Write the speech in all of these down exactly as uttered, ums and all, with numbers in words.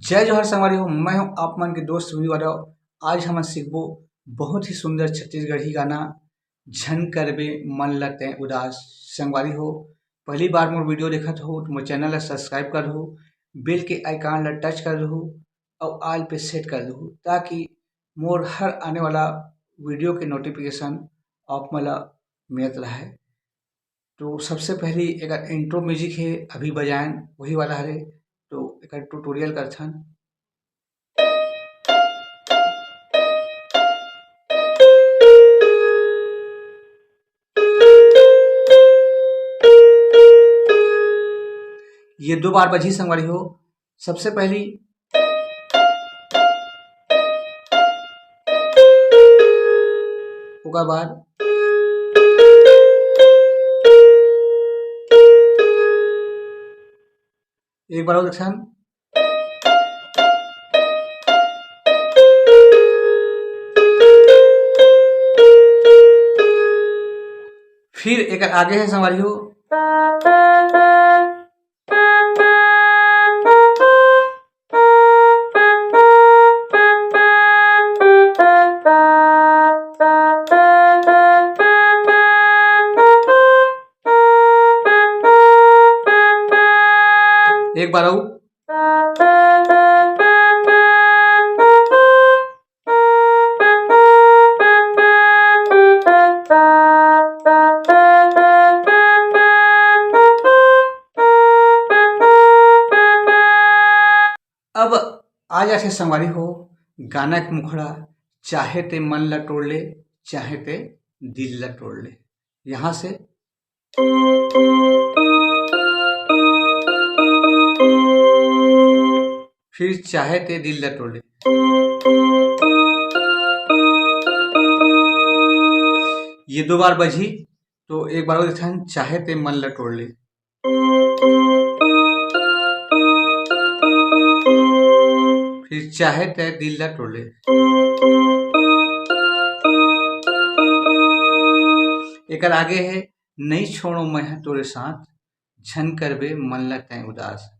जय जोहार संगवारी हो, मैं हूं आप मन के दोस्त रवि यादव। आज हमन सीखबो बहुत ही सुंदर छत्तीसगढ़ी गाना झन करबे मन ल तैं उदास। संगवारी हो, पहली बार मोर वीडियो देखत हो तो मोर चैनल ला सब्सक्राइब कर दहू, बेल के आइकन ला टच कर दहू और ऑल पे सेट कर दहू, ताकि मोर हर आने वाला वीडियो के नोटिफिकेशन आप मन ला मिलत रहे। तो सबसे पहली एकर इंट्रो म्यूजिक है, अभी बजायन वही वाला हरे, तो एकर ट्यूटोरियल करथन। ये दो बार बजी संगवारी हो। सबसे पहली ओकर बाद एक बार और देखथन। फिर एक आगे है संगवारी हो। एक बार और। अब आ जाथे संगवारी हो गाना के मुखड़ा, चाहे ते मन ला तोड़ ले, चाहे ते दिल ला तोड़ ले। यहाँ से फिर चाहे ते दिल ला तोड़ ले। ये दो बार बजी, तो एक बार और देखथन, चाहे ते मन ला तोड़ ले। फिर चाहे ते दिल ला तोड़ ले। एकर आगे है, नहीं छोड़ो मैं है तोरे साथ, झन करबे मन ला तैं उदास।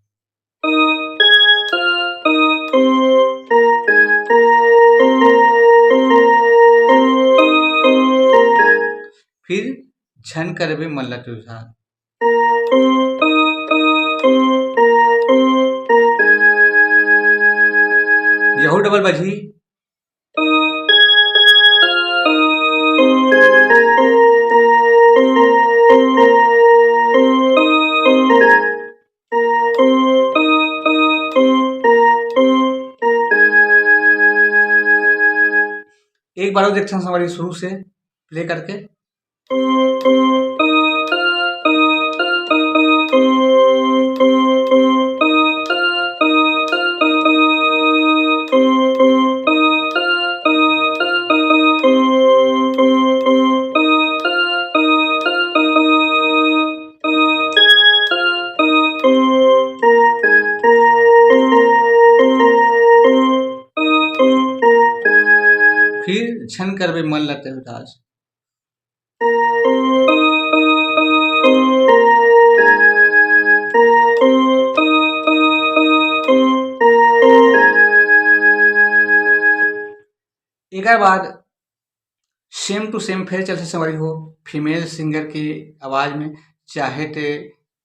फिर झन करबे मन ला तोरे साथ। यहू डबल बजी। एक बार और देखते हैं संगवारी शुरू से प्ले करके। फिर झन करबे मन ला तैं उदास। एकर बाद सेम टू सेम फेर चलथे संगवारी हो, फीमेल सिंगर के आवाज में, चाहे ते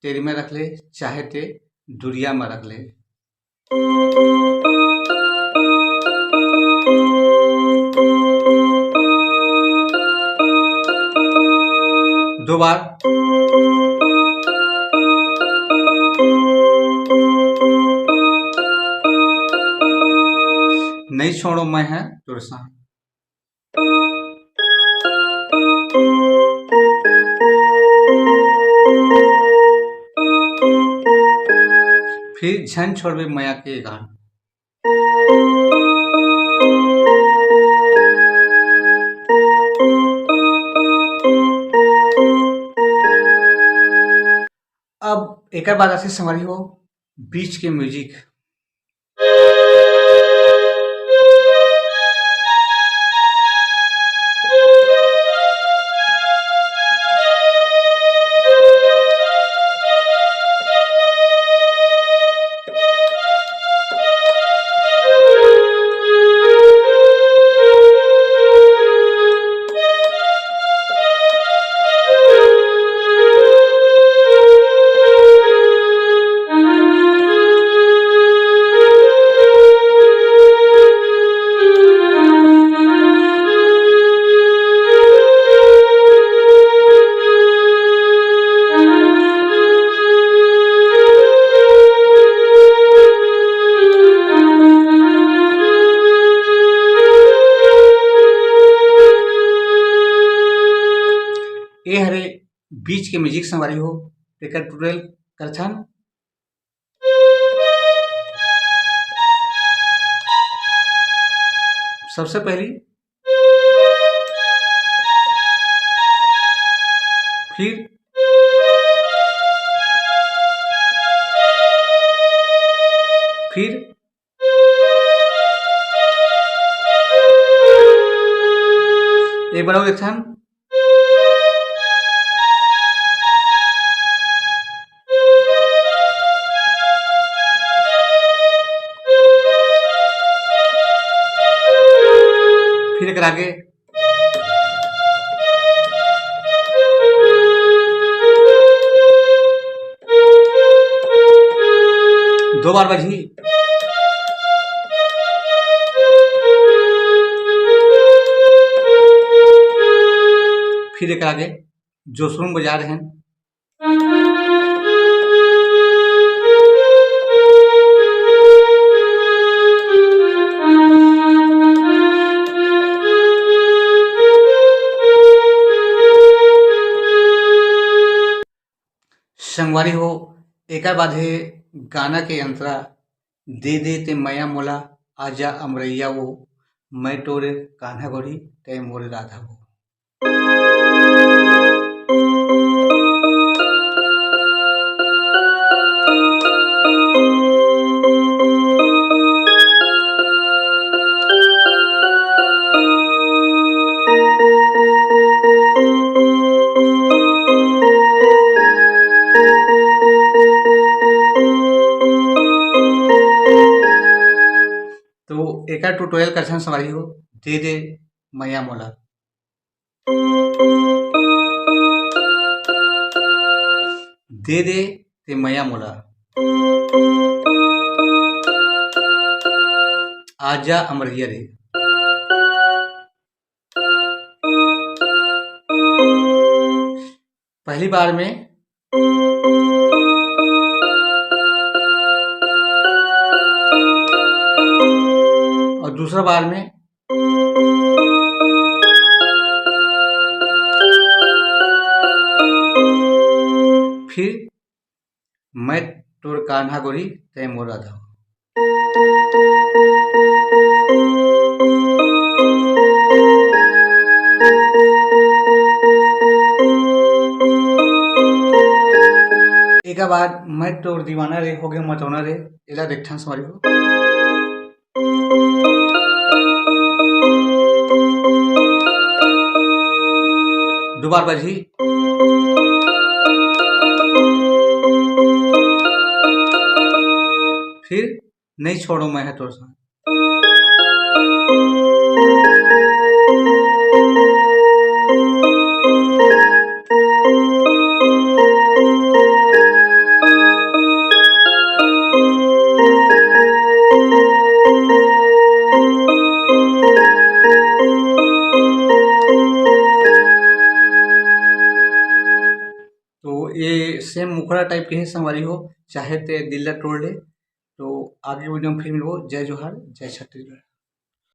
तेरी में रख ले, चाहे ते दुरिया में रख ले। दो बार। नहीं छोड़ो मैं है तोरे साथ। फिर झन छोड़बे मया के गान। अब एकर बाद आथे संगवारी हो बीच के म्यूजिक। बीच के music संगवारी हो, तेकर tutorial करथन। सबसे पहली फिर, फिर एक बार और देखथन। फिर एकर आगे। दो बार बजही। फिर एकर आगे जोसरूम बजा रहे हैं। संगवारी हो, एकर बाद हे गाना के अंतरा, दे दे ते मया मोला, आजा अमरैया वो, मैं तोरे कान्हा गोरी, तै मोरे राधा वो। तो एकर tutorial करथन संगवारी हो, दे दे मया मोला। दे दे ते मया मोला, आजा अमरैया रे। पहली बार में और दूसरा बार में। फिर मैं तोर कान्हा गोरी, तै मोर राधा। एकर बाद मैं तोर दीवाना रे, हो गे मतौना रे, एला देखथन संगवारी हो। दो बार बजही। फिर नहीं छोड़ो मैं है तोर साथ। तो ये same मुखड़ा type के हे संगवारी हो, चाहे ते दिल ला तोड़ ले। तो आगे video में फिर मिलबो। जय जोहार, जय छत्तीसगढ़।